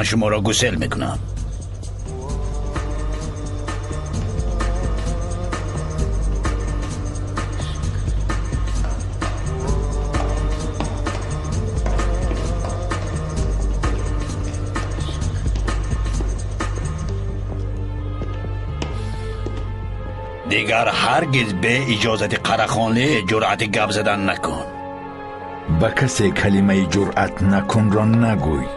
Шуморо гусел мекунам. Дигар ҳаргиз бе иҷозати Қарахонлӣ ҷуръати гап задан накун. Ба касе калимаи ҷуръат накунро нагӯй.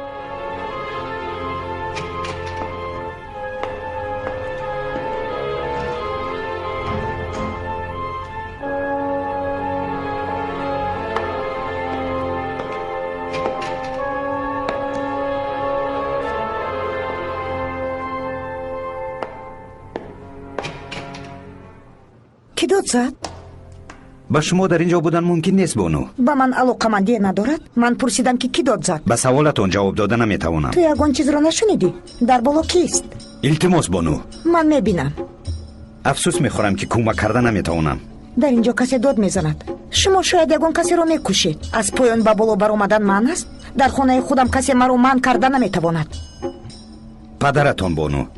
Кӣ дод зад? Ба шумо дар ин ҷо будан мумкин нест, бону. Ба ман алоқамандие надорад. Ман пурсидам, ки кӣ дод зад. Ба саволатон ҷавоб дода наметавонам. Ту ягон чизро нашунидӣ? Дар боло кист? Илтимос, бону. Ман мебинам. Афсӯс мехӯрам, ки кӯмак карда наметавонам. Дар ин ҷо касе дод мезанад. Шумо шояд ягон касеро мекушед. Аз поён ба боло баромадан манъ аст? Дар хонаи худам касе маро манъ карда наметавонад. Падаратон, бону.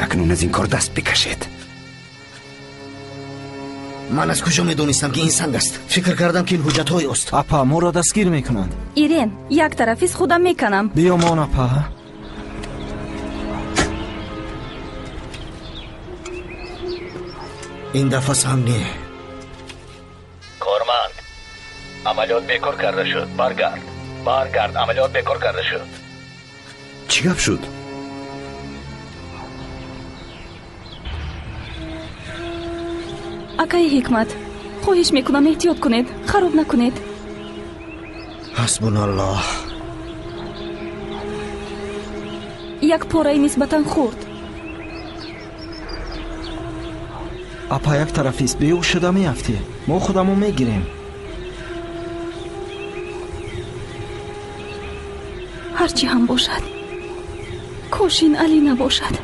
Акнун аз ин кор даст бикашед. Ман аз куҷо медонистам, ки ин санг аст? Фикр кардам, ки ин ҳуҷҷатҳои ӯст. Апа, моро дастгир мекунанд. Ирен, як тарафиз худам меканам. Биёмон, апа. Ин дафъа санг не. Корманд, амалиёт бекор карда шуд. Баргард, баргард, амалиёт бекор карда шуд. Чӣ гап шуд? Акаи Ҳикмат, хоҳиш мекунам, эҳтиёт кунед, хароб накунед. Ҳасбуналлоҳ. Як пораи нисбатан хурд. Апа, як тарафист, беҳуш шуда меафтӣ. Мо худамон мегирем. Ҳарчи ҳам бошад, кош ин Алӣ набошад.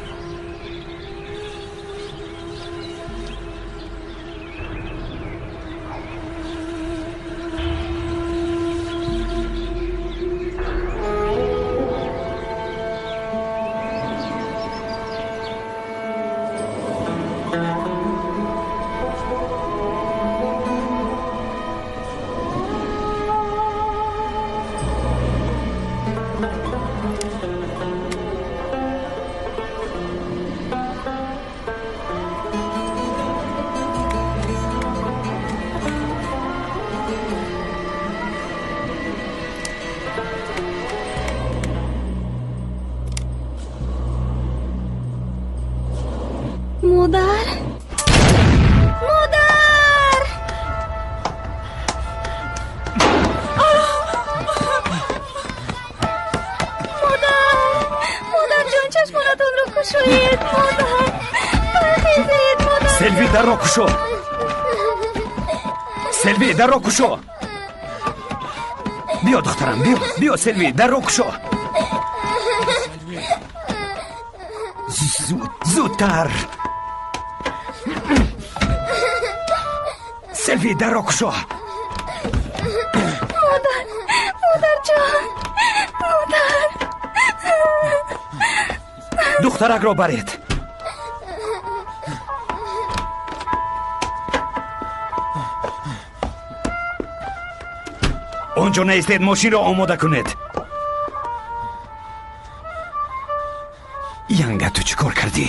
Модар, модар! Модар, модарҷон, чашмонатонро кушоед, модар, бархезед, модар. Селви, дарро кушо! Селви, дарро кушо! Биё, духтарам, биё, биё, Селви, дарро кушо! Зуд, зудтар! Селви, дарро кушо! Модар, модарҷон, модар! Духтаракро баред! Он ҷо наистед, мошинро омода кунед. Янга, ту чӣ кор кардӣ?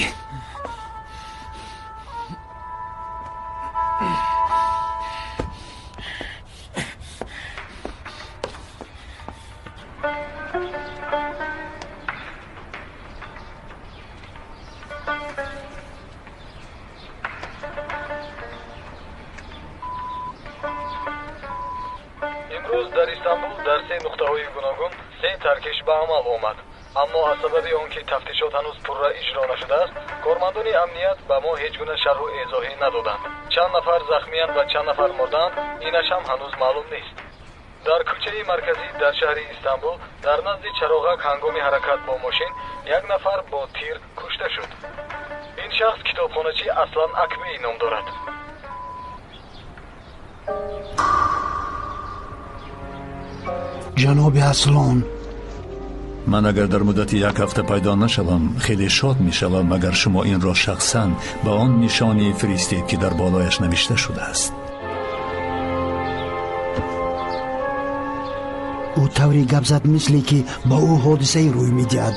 Имрӯз дар Истанбул дар се нуқтаҳои гуногун се таркиш ба амал омад. Аммо аз сабаби он ки тафтишот ҳанӯз пурра иҷро нашудааст, кормандони амният ба мо ҳеҷ гуна шарҳу эзоҳӣ надоданд. Чанд нафар захмиянд ва чанд нафар мурдаанд, инаш ҳам ҳанӯз маълум нест. Дар кӯчаи марказӣ дар шаҳри Истанбул дар назди чароғак ҳангоми ҳаракат бо мошин як нафар бо тир кушта шуд. Ин шахс китобхоначи Аслан Акбей ном дорад. Ҷаноби Аслон, ман агар дар муддати як ҳафта пайдо нашавам, хеле шод мешавам, агар шумо инро шахсан ба он нишоне фиристед, ки дар болояш навишта шудааст. Ӯ тавре гап зад, мисле ки ба ӯ ҳодисае рӯй медиҳад.